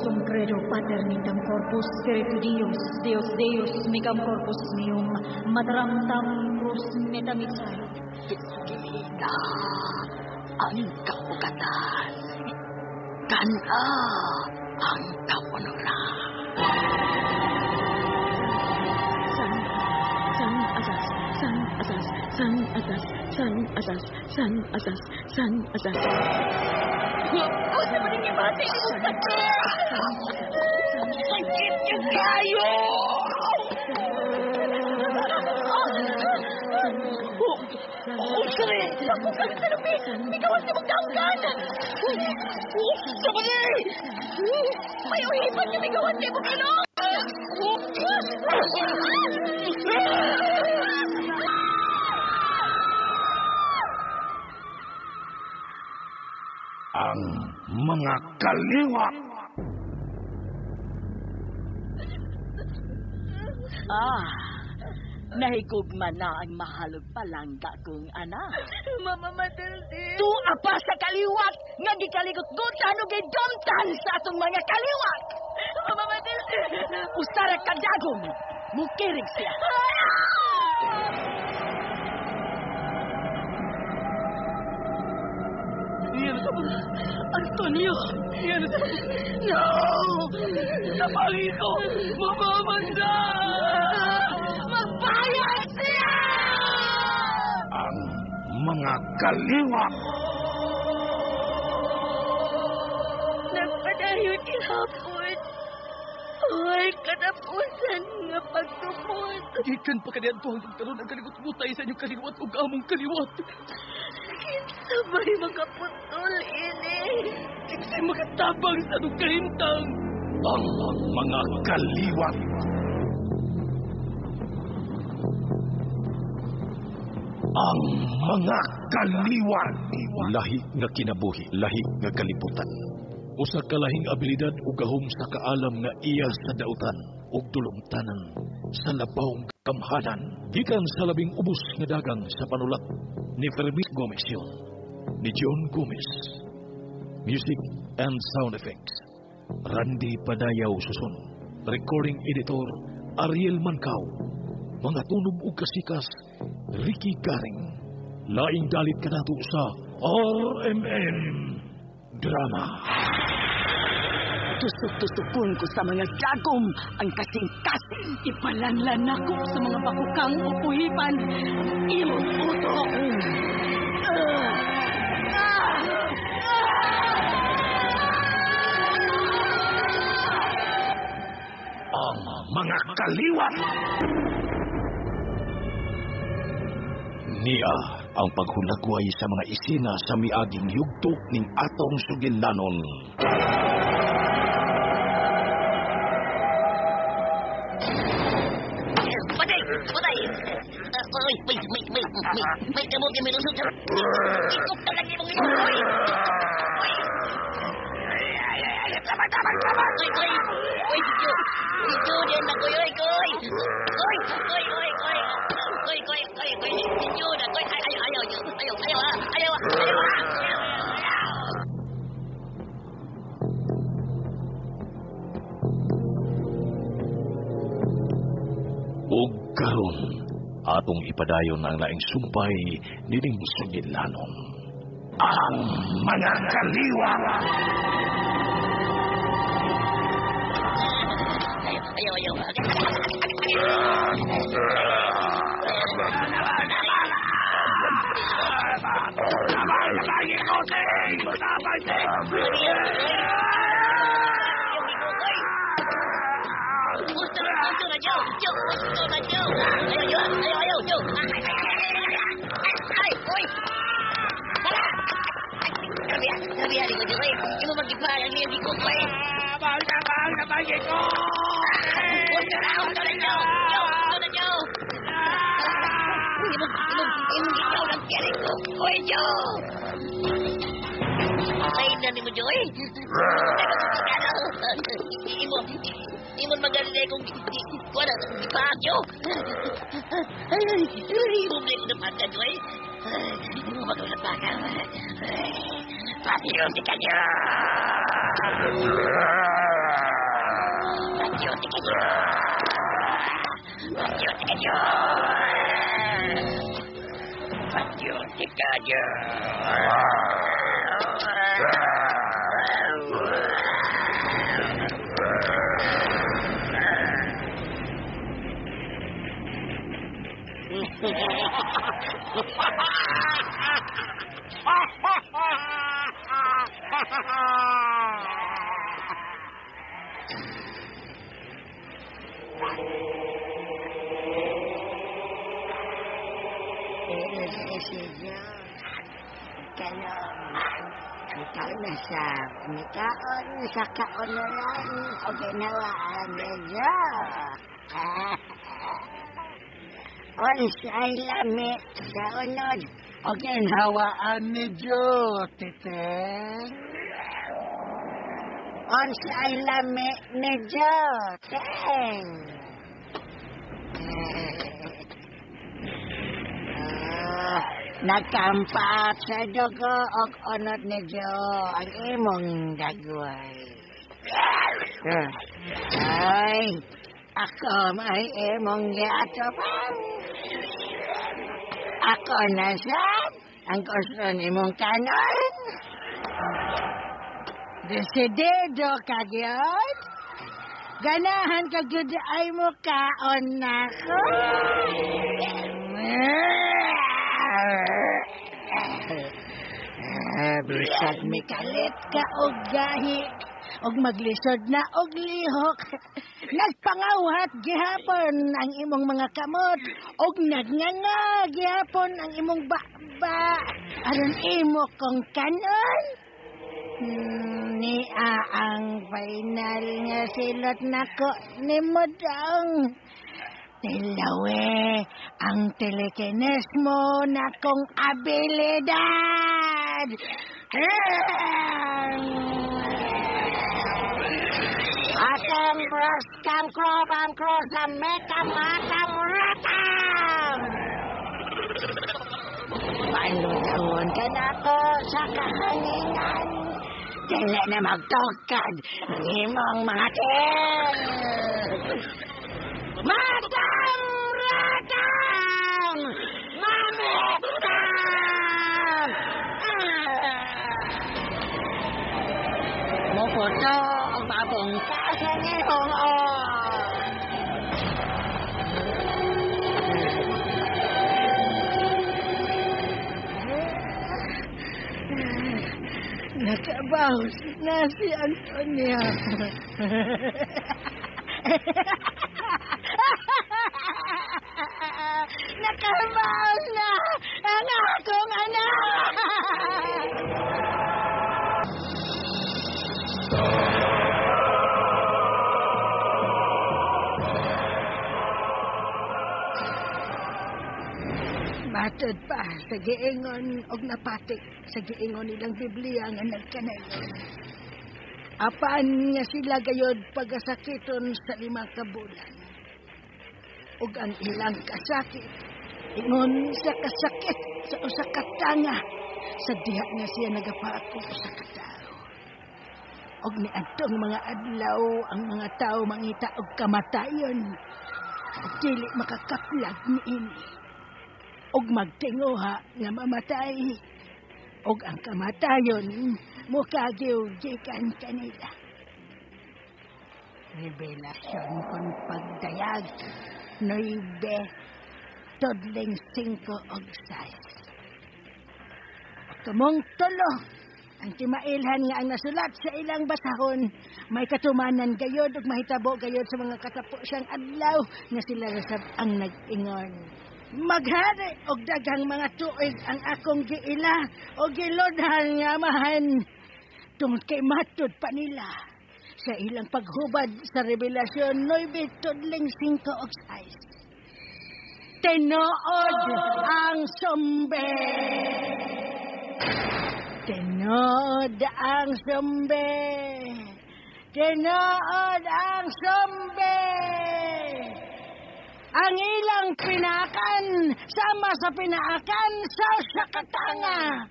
sum credo pater nitam corpus spiritu Dios, Dios Deus micam corpus meum, matram tam cruz metamixait. Gina ang kapugatan. Kana ang kapunuran. San, san, asas, san, asas, san, asas, san, asas, san, asas, san, asas. Gusto mo din ibati mo sakit! Sakit niyo kayo! Usre! Ako kang salupi! Ikaw ang simugdanggan! Usa ba ni? May uhipan niyo migawan kay mong ilong! Ang mga kaliwat. Ah, nahigugma na ang mahalog palangga kong anak. Mama Matilde. Tua pa sa kaliwat nga gikaligot-gutan ug gidumtan sa atong mga kaliwat. Mama Matilde. Usara ka dagom, mukirig siya. Antonio! No! Napangi ko! Mamamanda! Magbayad siya! Ang mga kaliwat. Nagpadayon gihapon. Ay, katapusan nga pagtumod. Gikan pa kaniadto hangtod karon ang kaligot-gutay sa inyong kaliwat ug among kaliwat. Kinsa ba'y makaputol ini? Kinsay makatabang sa atong kahimtang? Ang mga kaliwat. Ang mga kaliwat. Lahi nga kinabuhi, lahi nga kalibutan. Usa ka lahing abilidad ug gahom sa kaalam nga iya sa dautan ug dulumtanan sa labawng kamhanan. Gikan sa labing ubos nga dagang sa panulat ni Fermin Gomez yun, ni John Gomez. Music and sound effects, Randy Padayaw Susun. Recording editor, Ariel Mancao. Mga tunob ug kasikas, Ricky Garing. Laing dalit kanato sa RMN Drama. Tusok-tusokon ko sa mga dagom ang kasing-kasing. Ipalanlan nako sa mga bakukang upuhipan ang imong utok. Ang mga kaliwat. Niya ang paghulagway sa mga isina sa miaging yugto ning atong sugilanon. Patay! Patay! Oy, may kamo kay may lusot. Ikok na lang imong ilong, oy! Oy! Ay, ay, ay, tabang, tabang, tabang! Oy, oy! Oy, Joe! Joe, diyan na, koy, oy, koy! Koy, koy, koy, koy! Koy, koy, koy, koy! Joe na, koy! Ay, ay, ayaw, ayaw, ayaw, ayaw, ayaw, ayaw, ayaw! Ug karon atong ipadayon ang laing sumpay nining sugilanon. Ang mga kaliwat. Ayaw, ayaw, ayaw! Gusto na, gusto na, Joe! Joe, gusto na, Joe! Ayaw, ayaw, ayaw, ayaw, Joe! Ay, ay, ay, ay, ay, oy! Hala! Ay, grabe, grabe, grabe, ko, Joe, eh. Imo magipahal niya, di ko, eh. Gusto na, gusto na, Joe! Joe, gusto na, Joe! Imo, imo, imo, ikaw lang kilig ko. Oy, Joe! Ay, na ni mo, Joe, eh. Imo, imo magaling kung kuwan na, ipakyo. Ay, ay, ay, imo ko napaka, Joe, eh. Imo magaling napaka. Pasiyon di kanya. Tika Sa kaunuran o ginawaan ninyo. Unsay lami sa unod o ginawaan ninyo, titeng. Unsay lami ninyo, teng. Nagkampat sa dugo og unod ninyo ang imong dagway. Ay, ako may imong giatupang. Ako na sab ang gusto nimong kanon. Desidido ka gyud. Ganahan ka gyud ay mo kaon nako. Bisag mikalit ka og gahi og maglisod na og lihok. Nagpangawhat gihapon ang imong mga kamot og nagnganga gihapon ang imong baba aron imo kong kanon. Nia ang final nga silot nako nimo dong. Tilawe ang telekinesmo nakong abilidad. Atam raskam krobam krosam mekam matam ratam. Panunawon ka na ko sa kahanginan. Dili na magtukad ang imong mga til. Matam ratam! Mametam! Muputo ang mabungka sa nihong o. Nakabaws na si Antonio. Nakabaws na ang akong anak! Matod pa sa giingon og napatik sa giingon nilang Biblia nga nagkanayon. Apan nga sila gayod pagasakiton sa 5 ka bulan. Ug ang ilang kasakit ingon sa kasakit sa usa ka tanga sa diha nga siya nagapaakop sa katawo. Og niadtong mga adlaw ang mga tawo mangita og kamatayon ug dili makakaplag niini. Og magtinguha nga mamatay og ang kamatayon mukagiw gikan kanila. Revelasyon kon pagdayag 9:5-6. Tumong tulo ang timailhan nga ang nasulat sa ilang basahon may katumanan gayod ug mahitabo gayod sa mga katapusang adlaw nga sila rasab ang nag-ingon. Maghari og daghang mga tuig ang akong giila o gilodhan nga amahan tungod kay matud pa nila sa ilang paghubad sa Revelasyon 9:5-6. Tinuod ang sumbe. Tinuod ang sumbe. Tinuod ang sumbe. Ang ilang pinakan sama sa pinaakan sa sakatanga.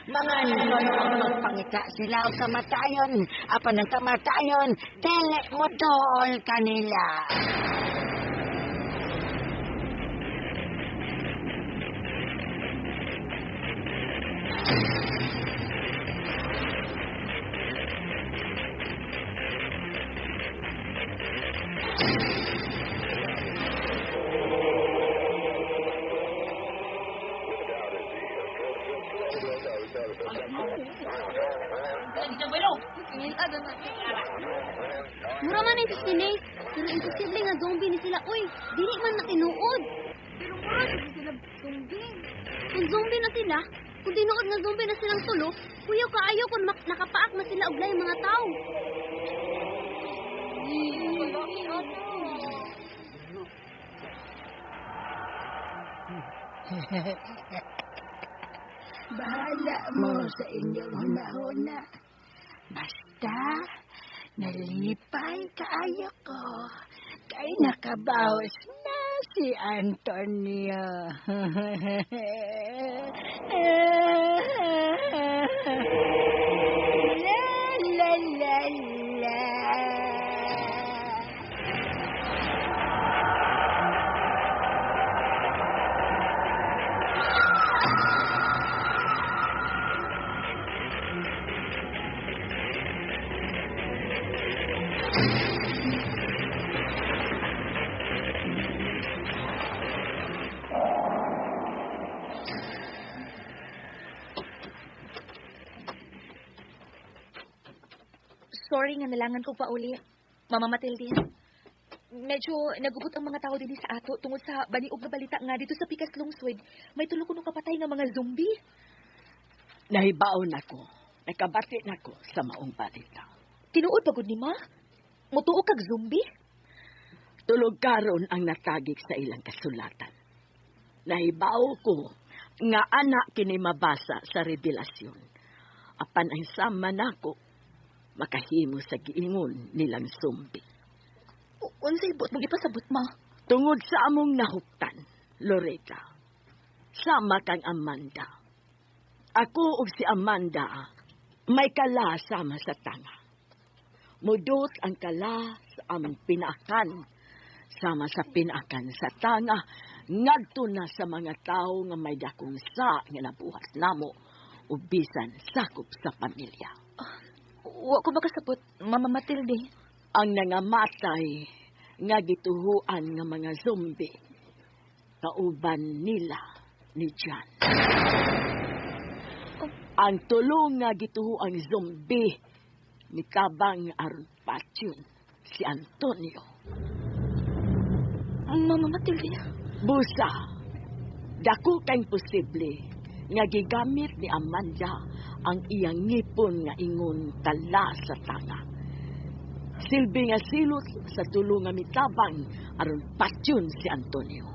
Mga ngon magpangita sila og kamatayon, apan ang kamatayon dili mo dool kanila. Mura man ang sila, pero imposible nga zombie ni sila. Uy, dili man na tinuod. Pero mura jud sila zombie. Kung zombie na sila, kung tinuod nga zombie na silang tulo, kuyaw kaayo kung nakapaak na sila og laing mga tao. Bahala mo sa inyong hunahuna. Basta, nalipay kaayo ko. Kay nakabawas na si Antonio. La, la, la, la. Sorry nga nalangan ko pa uli, Mama Matilde. Medyo nagubot ang mga tao din sa ato tungod sa baniog nga balita nga dito sa Pikas Lungsod, may tulo kuno kapatay nga mga zombie. Nahibaon ako. Nakabati nako sa maong balita. Tinuod pa gud ni Ma? Mutuo kag zombie? Tulog karon ang natagik sa ilang kasulatan. Nahibaw ko nga anak kini mabasa sa Revelasyon. Apan ang sama nako makahimo sa giingon nilang zombie. Unsay buot mong ipasabot, Ma? Tungod sa among nahuptan, Loretta, sama kang Amanda. Ako ug si Amanda may kala sama sa tanga. Mudot ang kala sa among pinaakan, sama sa pinaakan sa tanga, ngadto na sa mga tawo nga may dakong sa nga nabuhat namo ug bisan sakop sa pamilya. Wa ko makasabot, Mama Matilde. Ang nangamatay nga gituhuan nga mga zombie, kauban nila ni John. Ang tulong nga gituhuang zombie mitabang aron patyon si Antonio. Mama Matilde. Busa, dako kang posible nga gigamit ni Amanda ang iyang ngipon nga ingon tala sa tanga. Silbi nga silot sa tulo nga mitabang aron patyon si Antonio.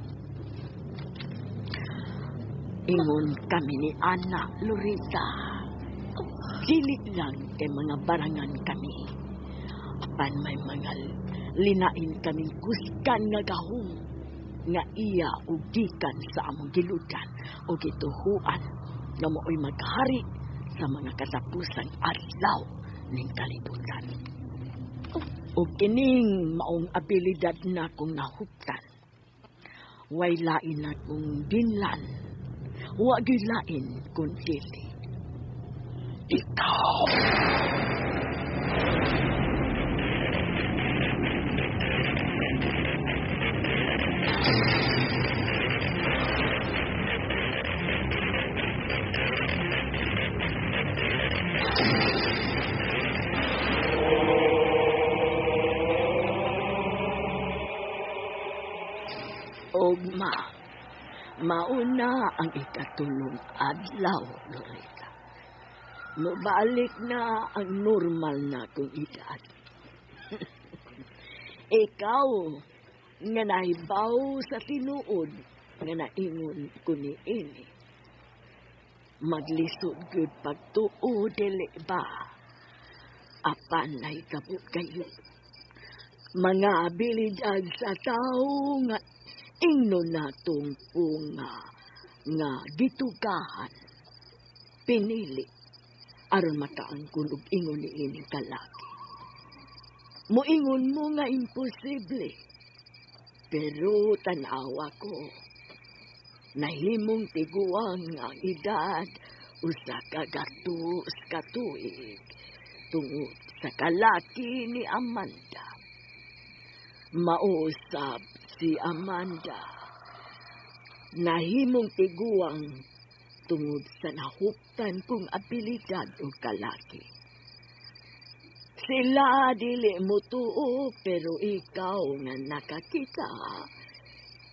Ingon kami ni Ana Loretta. Dili lang kay mga barangan kami. Apan may mga linain kaming kusgan nga gahom nga iya o gikan sa among giludan o gituhuan nga mao'y maghari sa mga katapusang adlaw ning kalibutan. O kining maong abilidad na kong nahuptan, way lain na kong dinlan, wa gyud lain kung dili. Ikaw! Ogma, mauna ang ikatulong adlaw, Loretta. Mabalik na ang normal na kong edad. Ikaw, nga nahibaw sa tinuod, nga naingon ko ni ini. Maglisod gyud pagtuo, dili ba? Apan nahitabo kayo. Mga abilidad sa tao nga ingno natong punga nga gitugahan, pinili aron makaangkon og ingon ni ining kalaki. Moingon mo nga imposible, pero tan-awa ko, nahimong tiguang nga ang edad Usa ka gatos ka tuig tungod sa kalaki ni Amanda. Mausab si Amanda. Nahimong tiguang tungod sa nahuptan kong abilidad o kalaki. Sila dili mo tuo pero ikaw nga nakakita.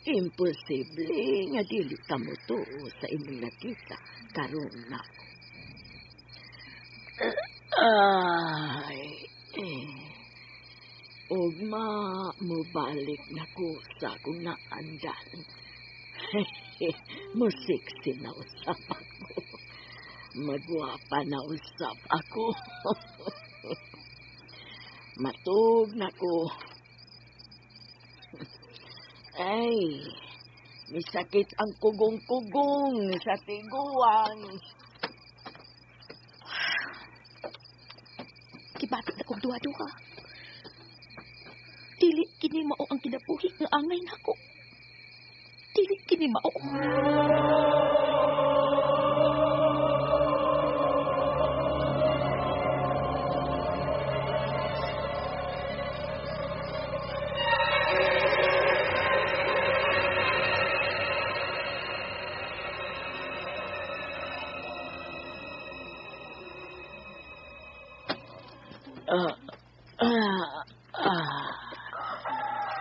Imposible nga dili ka mo tuo sa imong nakita karon nako. Ay, eh. Ugma mobalik na ko sa akong naandan. Musiksi na usap ako. Magwapa na usap ako. Matug na ko. Ay, misakit ang kugong-kugong sa tiguang. Gibati na kong duha-duha. Dili kini mao ang kinabuhi nga angay nako. Dili kini mao.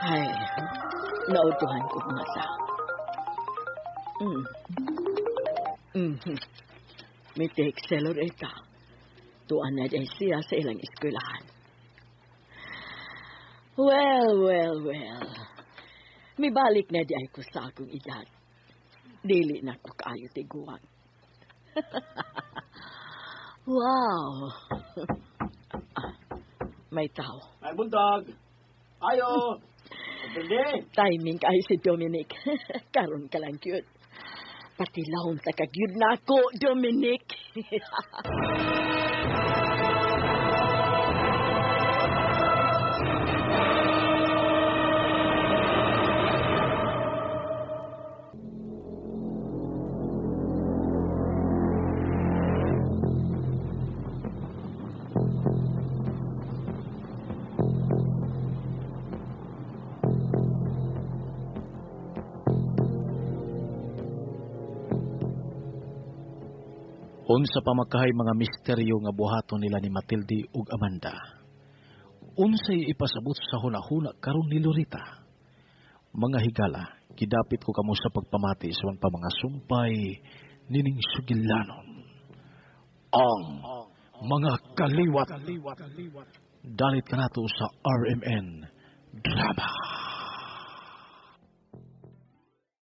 Ay, nautuhan ko mga sa. May text sa Loretta. Tuan na dyan siya sa ilang eskwelahan. Well, well, well. May balik na di ay ko sa akong edad. Dili na ko kaayo tiguan. Wow. May tao. Ay, buntag. Ayo. Dali. Timing kayo si Dominic. Karon ka lang cute. Patilawon sa kagyud na ako, Dominic. Unsa pa makahay mga misteryo nga buhaton nila ni Matilde ug Amanda. Unsay ipasabot sa hunahuna karon ni Lorita. Mga higala, gidapit ko kamo sa pagpamati sa pa mga sumpay nining sugilanon. Ang mga kaliwat. Dalit kanato sa RMN Drama.